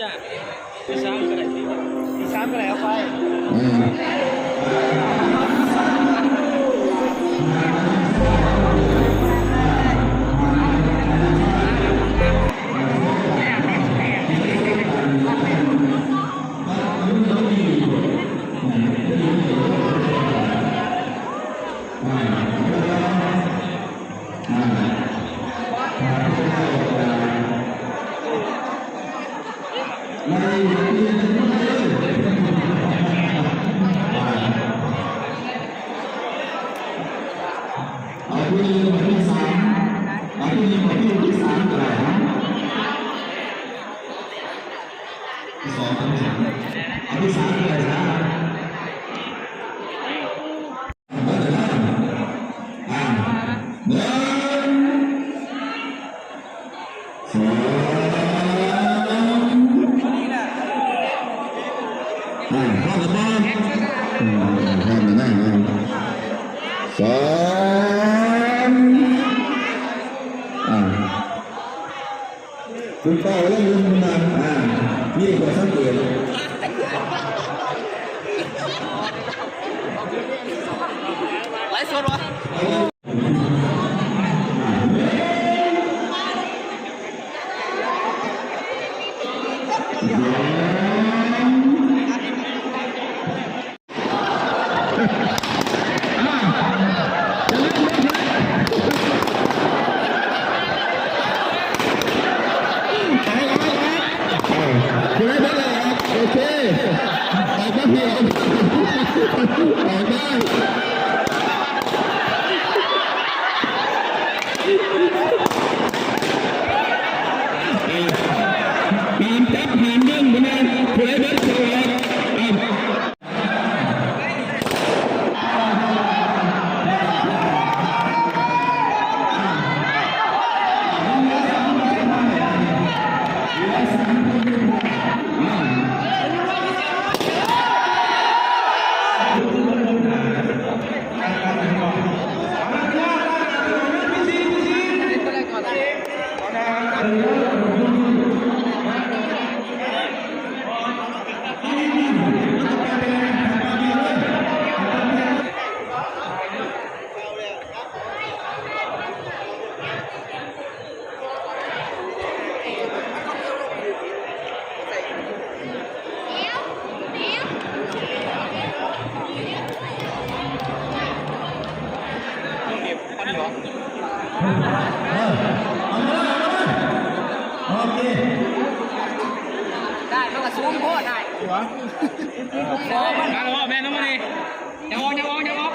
จ้ะ ตีสามก็ได้ ตีสามก็ได้ เอาไป ເອົາຜູ້ໜຶ່ງ ເອົາຜູ້ສາມ ເອົາຜູ້ໜຶ່ງ ເອົາຜູ້ສາມກໍໄດ້ນະ ຜູ້ສອງ ຜູ້ສາມ ເອົາຜູ້ສາມກໍໄດ້ນະ. ອ່າ ໜຶ່ງ ສອງ ອ່າ ພ້ອມແລ້ວບໍ່? ອືມ ພ້ອມແລ້ວນະ ສອງ ອ່າ. ຄຸນເປົ້າແລະລຸງບຸນນຳ ອ່າ ມີຄວາມສັງເກດ ໄລສົດວະ ໂອເຄ ອອກມາເພ ອອກມາ ຫ້າມຈັບ ຫ້າມດຶງ ບໍ່ແມ່ນ ຜູ້ໃດເບິດ ເຈົ້າອອກ ເອົາ. ໂອເຄ ໄດ້ ມັນກໍສູງໂພດ ໄດ້ ເອີ ແມ່ນແລ້ວ ແມ່ນແລ້ວ ນີ້. ຢ່າອອກ ຢ່າອອກ ຢ່າອອກ.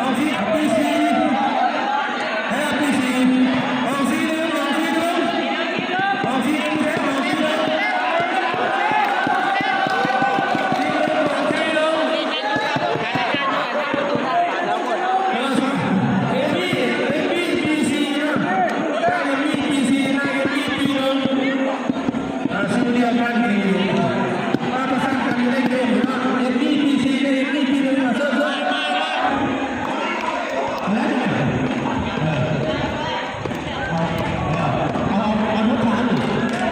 ອອກຊີ ອອກຊີ ອອກຊີ ອອກຊີໜຶ່ງ ອອກຊີໜຶ່ງ ອອກຊີໜຶ່ງ ອອກຊີໜຶ່ງ ເອັມບີ ເອັມບີ ບີຊີນະ ເອັມບີ ບີຊີນະ ເອັມບີ ບີຊີນະ ອ່າ ຊື່ລຽນກັນດີ ມາປະສານກັນຢູ່ໃນເກມເນາະ ເອັມບີ ບີຊີ ເອັມບີ ບີຊີ ມາເຊີນ ມາ ມາ ມາ ເອົາ ເອົາ ເອົາ ເອົາ ເອົາ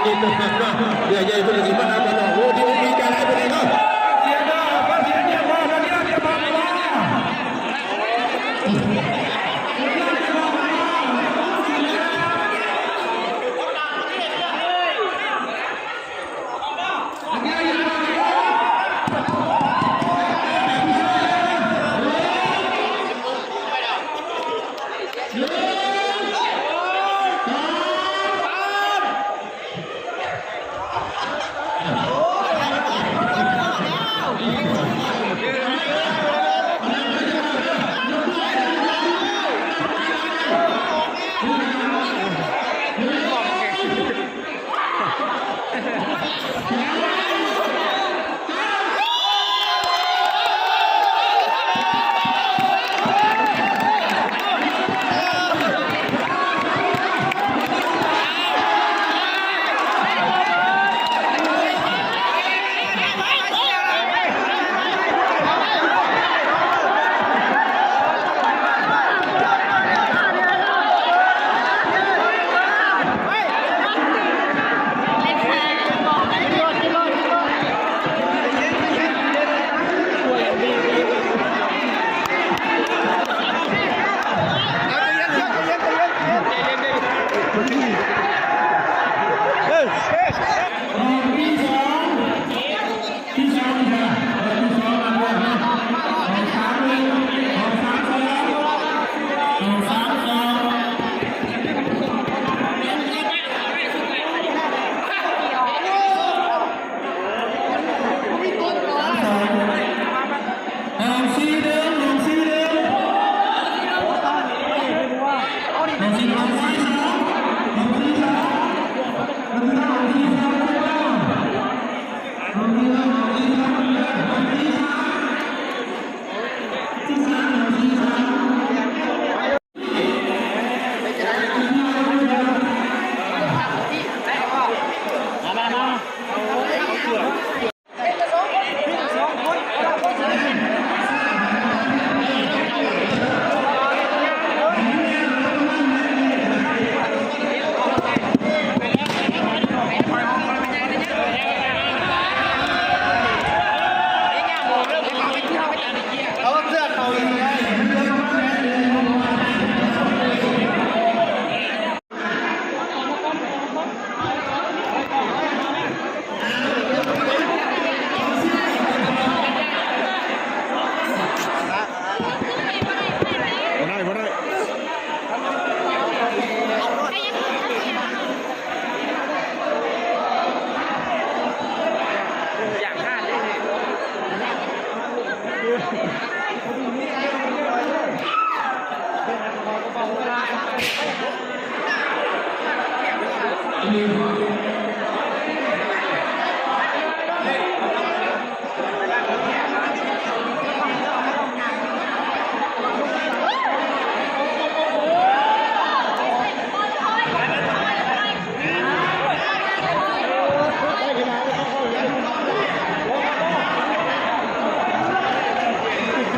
ເຢັນໆ ເນາະ ເຫຼືອໃຫຍ່ເພິ່ນກະຊິມານຳກັນເນາະ ໂອ້ ດີອົກດີໃຈຫຼາຍເພິ່ນເນາະ ເສຍດາຍ ເສຍດາຍ ເສຍດາຍ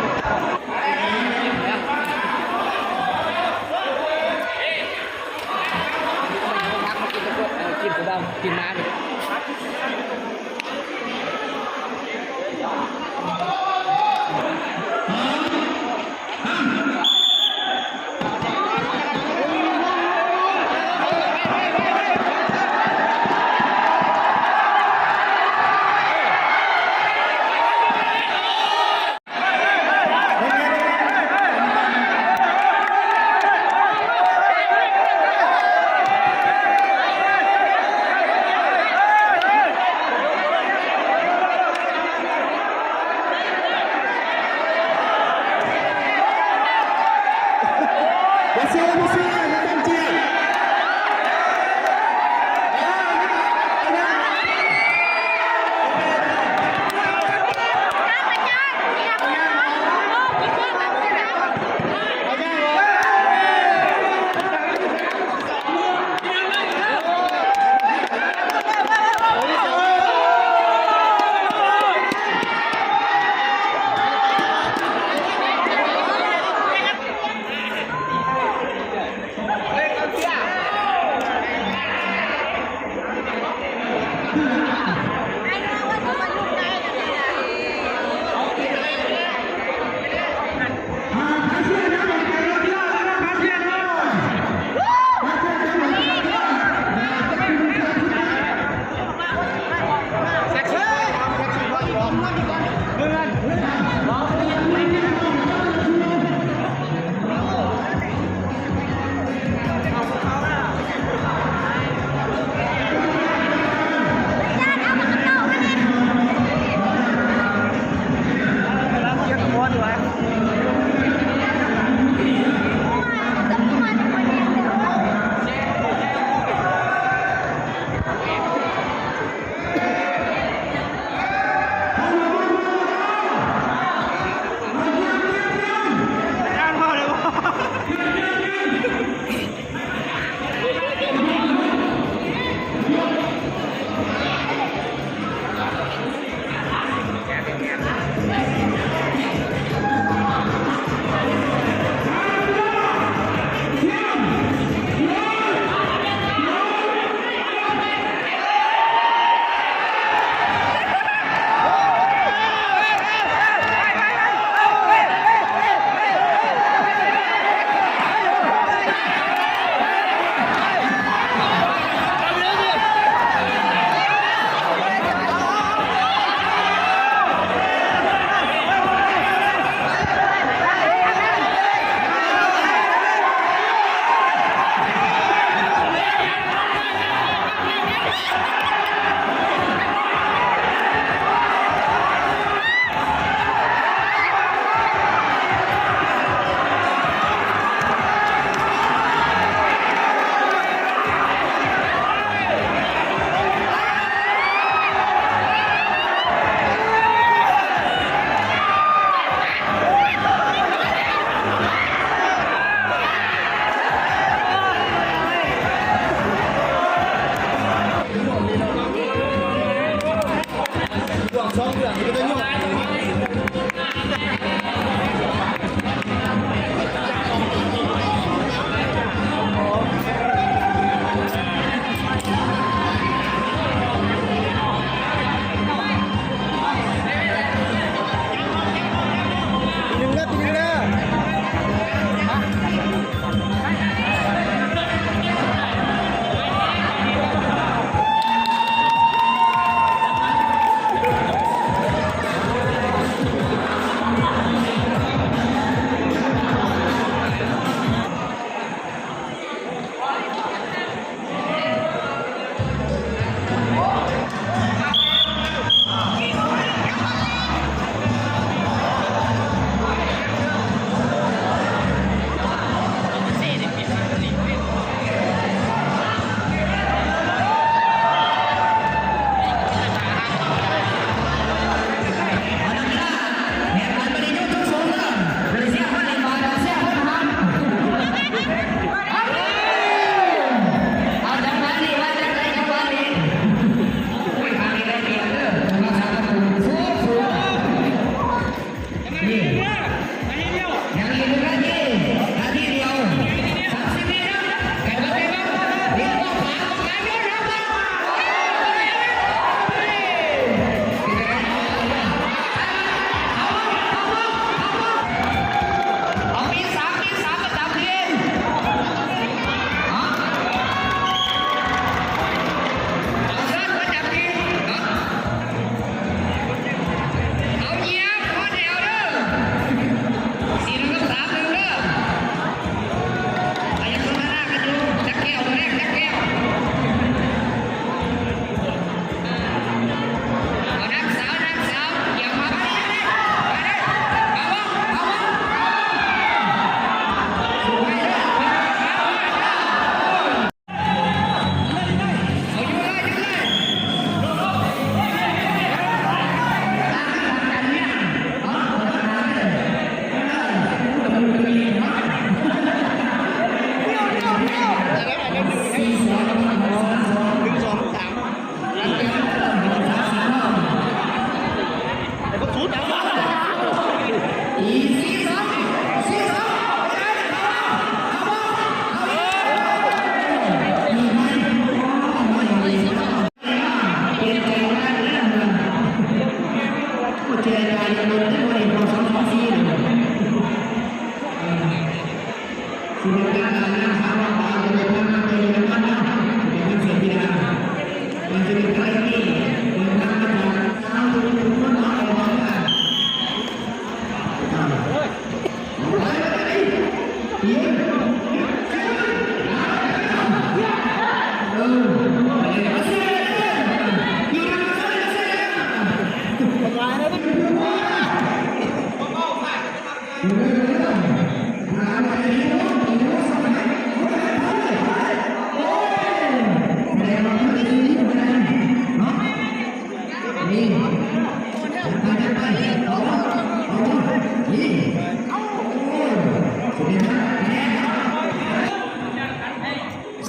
ເຊ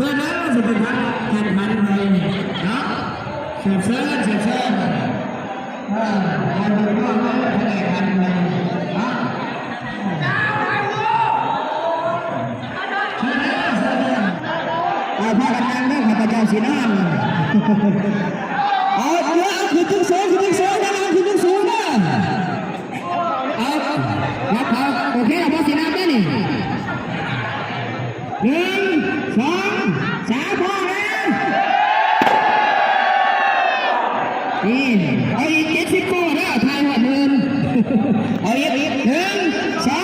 ີນເດີ ຊິເປັນການແຂ່ງຂັນໄປເນາະ ເຊີນເຊີນເຊີນເຊີນ ເອີ ເອົາເປັນວ່າເຮົາແຂ່ງຂັນໄປເນາະ ເຊີນເດີ ເຊີນເດີ ເອົາພາກັນນັ່ງເດີ ຂ້າພະເຈົ້າຊິນອນ ເອົາ ເອົາ ຂຶ້ນສູງໆ ຂຶ້ນສູງໆ ເອົາ ຂຶ້ນສູງໆ ເດີ. ເອົາ ນັບເຂົາ ໂອເຄ ພໍຊິນັບໄດ້ນີ້ ໜຶ່ງ ສອງ ສາມ ພໍແລ້ວ ນີ້ ເອົາອີກເຈັດສິບໂປ້ເດີ ຖ່າຍຮອດໝື່ນ ເອົາອີກ ໜຶ່ງ ສອງ